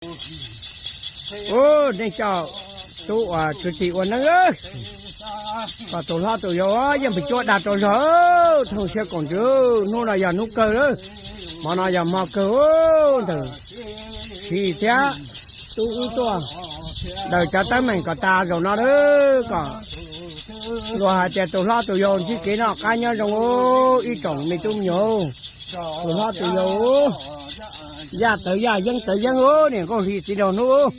Ub, nej cov tub uas tswv tim ua neeb, kom tus hlob tus yau yeej pes cuab dag rau zog. Thooj siab koom ntsws, hnub no yog hnub kawg lawm, hmo no yog hmo kawg ntawm Siv thiab tub wb tuaj daws cov teeb meem kom tas zaum no lawm, kom luag hais tias tus hlob tus yau ntsib kev noj qab nyob zoo ub, ib tsoom me tub me nyuam. Tus hlob tus yau, yaj tawv yaj yeeb tawv yeeb ub, niam nkauj hli txiv nraug hnub,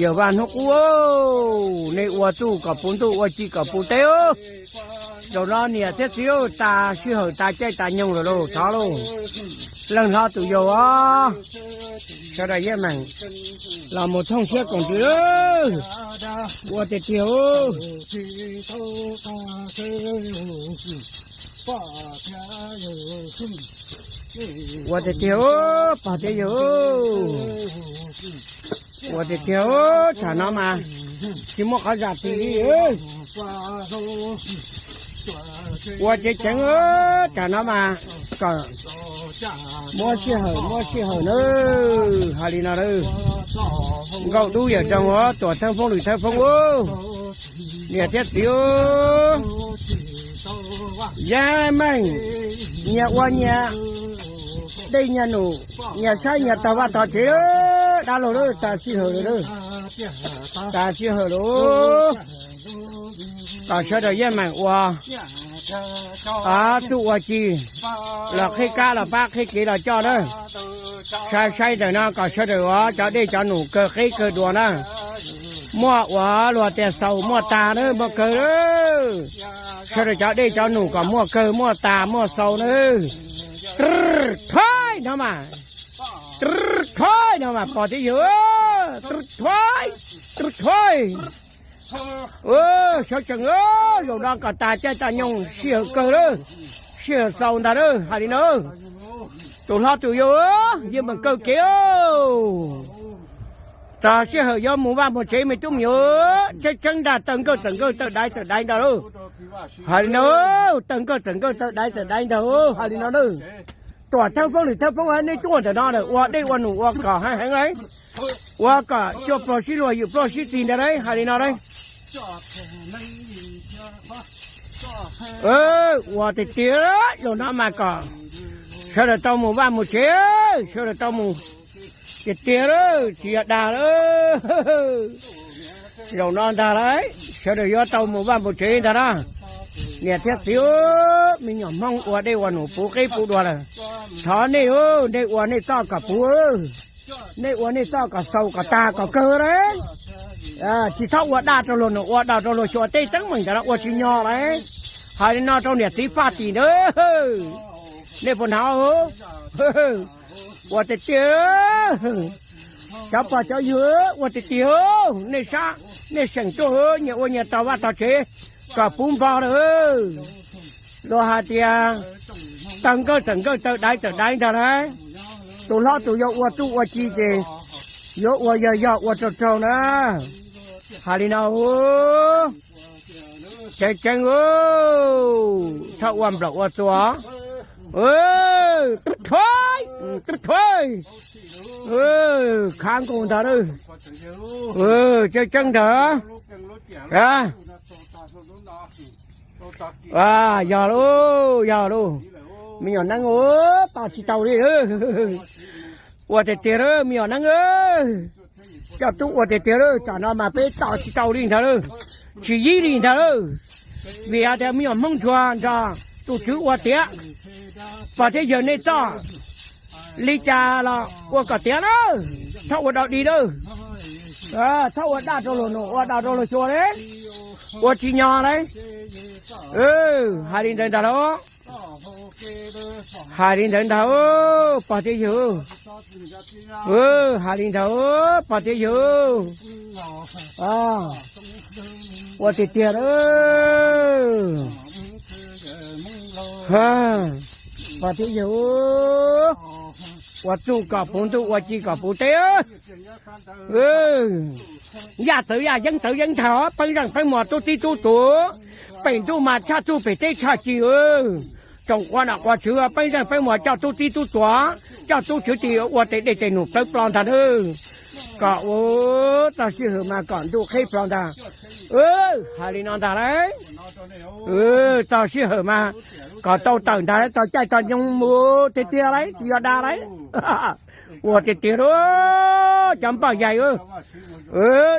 yawm vaj hnub qub, nej ua txuj kom puv ntuj ua ci kom puv teb ub. Zaum no niam thiab txiv tas sij hawm tas caij tas nyoog lawm lauj, thov lauj, leej hlob tus yau os, sawv daws yeej meem los mus thooj siab koom ntsws, ua tiag tiag ub. Ua tiag tiag ub, pog thiab yawg, ua tiag tiag ub, tsam no mas tsis muaj qhov zam tis li. Ua tseeb tseeb, tsam no mas kom muab sij hawm muab sij hawm nawb, hais li no nawb. Nkauj dub yawm zoo os, tuam thawj foob lwm thawj foob ub, niam thiab txiv, yeej meej, nyias ua nyias dej nyias num, nyias saib nyias tog vaj tog tsev dab laug lawm, tas sij hawm lawm, tas sij hawm lawm. Kom sawv daws yeej meem ua txuj ua ci, los qhib kab los pab, qhib kev los coj na. Sai sai ntawm no kom sawv daws ua cov dej cov num kawg qhib kawg dua na. Muaj ua luag tias xaus muaj tas na, muaj kawg. Sawv daws cov dej cov num kom muaj kawg muaj tas muaj xaus na. Rwb, rwb, rwb no mas, rwb, rwb no mas pog thiab yawg, rwb, rwb, rwb. Sawv tsees, zaum no kom tas caij tas nyoog sij hawm kawg lawm, sij hawm xaus ntag na, hais li no. Tus hlob tus yau, yeej meem kawg kev. Txog sij hawm yuav mus vaj mus tsev me tub me nyuam, tseeb tseeb ntag, taw nkawj tawm nkawj taw daiv tawm daiv ntag lauj. Hais li no, taw nkawj tawm nkawj taw daiv tawm daiv ntag, hais li no na. Tuam thawj foob lwm thawj foob nej tuaj ntawm no lawm, ua dej ua num ua kom heev heev, ua kom cuaj pluag sib luag yim pluag sib txig ntag lauj, hais li no lauj. Ua tiag tiag, zaum no mas kom sawv daws tau mus vaj mus tsev, sawv daws tau mus tiag tiag lauj, tsis yog dag lauj. Zaum no ntag lauj, sawv daws yuav tau mus vaj mus tsev ntag na. Niam thiab txiv, me nyuam Hmoob ua dej ua num puv qib puv dua lawm. Thov nej, nej ua nej txoj kom puv, nej ua nej txoj kom xaus kom tag kom kawg lauj. Tsis txhob ua daj rau luag num ua daj rau luag xyuas, tej teeb meem ntawd no ua tsis nyog lauj. Hais li no rau niam txiv Faj Tim ntawd, nej puas hnov? Ua tiag tiag, cov pog cov yawg, ua tiag tiag, nej sab nej seem tuaj, nyias ua nyias tog vaj tog tsev kom puv npo lawm. Luag hais tias taw nkawj tawm nkawj taw daiv tawm daiv ntag lauj. Tus hlob tus yau ua txuj ua ci ces yuav ua yog yog ua raug raug na. Hais li no, tseeb tseeb, txhob ua nplaum ua txuas. Rub thuav, rub thuav, khav nkaus ntag lauj. Tseeb tseeb ntag. Yog lauj, yog lauj, me nyuam neeb, tos tsis tau li. Ua tiag tiag lauj me nyuam neeb, coj tub ua tiag tiag lauj, tsam no mas peb tos tsis tau li ntag lauj, tsis yib li ntag lauj. Vim hais tias me nyuam Hmoob ntsuag nrog tus tswv ua tiav, pog thiab yawg nej txoj li cas los ua kom tiav na, txhob ua dog dig lauj, txhob ua daj rau luag num ua daj rau luag xyuas li, ua tsis nyog lauj. Hais li ntawd ntag lauj, hais li ntawd ntag pog thiab yawg, hais li ntawd pog thiab yawg, ua tiag tiag lauj. Pog thiab yawg, ua txuj kom puv ntuj ua ci kom puv teb. Yaj txawv yaj yeeb txawv yeeb ntag, peeb zeej peeb muas tub txib tub tuav, pem ntuj mas tshaj txuj pem teb tshaj ci. Tsoom quas nom quas tswv peeb zeej peeb muas coj tub txib tub tuav, coj tub tswv tis ua tes dej tes num plawv plo ntag nawb. Kom ua txog sij hawm mas kom ntuj qhib plho ntag. Hais li no ntag lauj. Txog sij hawm mas kom tau tawm ntag, txog caij txog nyoog mus tiag tiag lauj, tsis yog dag lauj. Ua tiag tiag lauj, cov npawg yais,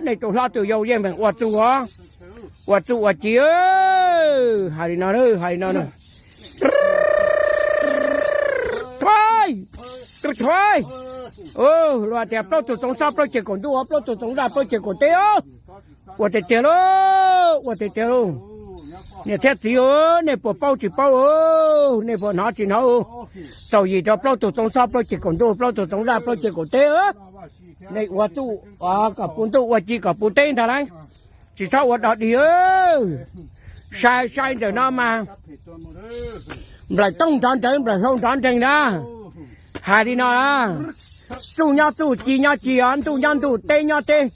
nej tus hlob tus yau yeej meem ua txuj os, ua txuj ua ci. Hais li no, hais li no. Thuav, thuav, luag tias plaub tug txoov xob plaub ceg kaum ntuj, plaub tug txoov zaj plaub ceg kaum teb os. Ua tiag tiag lauj, ua tiag tiag lauj. Niam thiab txiv, nej puas paub tsis paub, nej puas hnov tsis hnov? Txaus yim rau plaub tug txoov xob plaub ceg kaum ntuj, plaub tug txoov zaj plaub ceg kaum teb. Nej ua txuj kom puv ntuj, ua ci kom puv teb ntag lauj. Tsis txhob ua dog dig. Sai sai ntawm no mas nplaim tooj nrov nrawv, nplaim hlau nrov nreeg na. Hais li no, txuj nyob txuj, ci nyob ci os, ntuj nyob ntuj, teb nyob teb.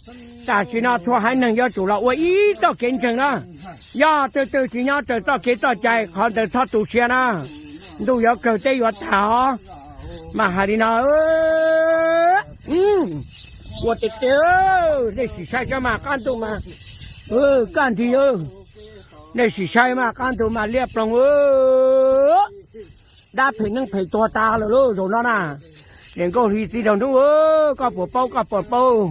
Tam sim no txhua haiv neeg yuav tsum los ua ib txoj kev ntseeg na. Yog twg twg tsis nyob raws txoj kev txoj cai, qhov ntawd txhob tu siab na. Ntuj yuav kawg, teb yuav tag os. Mas hais li no, ua tiag tiag, nej sim saib saib mas qab ntuj mas, kaj nrig, nej sim saib mas qab ntuj mas liab ploog. Dab phem neeb phem tuag tas lawm lauj zaum no na. Niam nkauj hli txiv nraug hnub, koj puas paub, koj puas paub?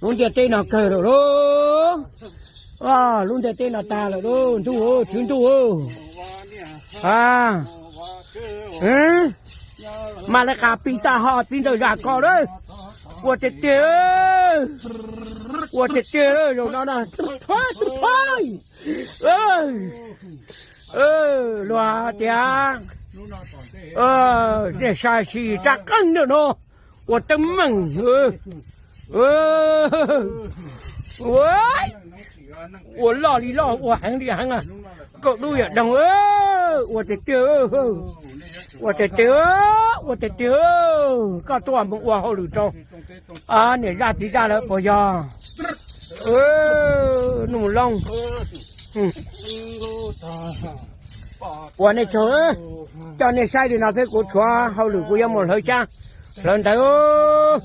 Lub ntiaj teb no kawg lawm lauj. Lub ntiaj teb no tag lawm lauj ntuj, tswv ntuj. Mas lawv qas pis tag ho txiv ntawd zam ko lawm. Ua tiag tiag, ua tiag tiag zaum no na. Luag tias nej sai sim rab qeej ntawm no ua teeb meem, ua loj li loj, ua heev li heev, kaum dub yam doog. Ua tiag tiag, ua tiag tiag, ua tiag tiag, koj tuaj mus ua hauj lwm rau niam zaj txiv zaj lawm puas yog? Nuj Looj, ua nej tsaug, coj nej saib li no xwb, kuv tshuav hauj lwm kuv yuav mus hlawv xyab hlawv ntawv.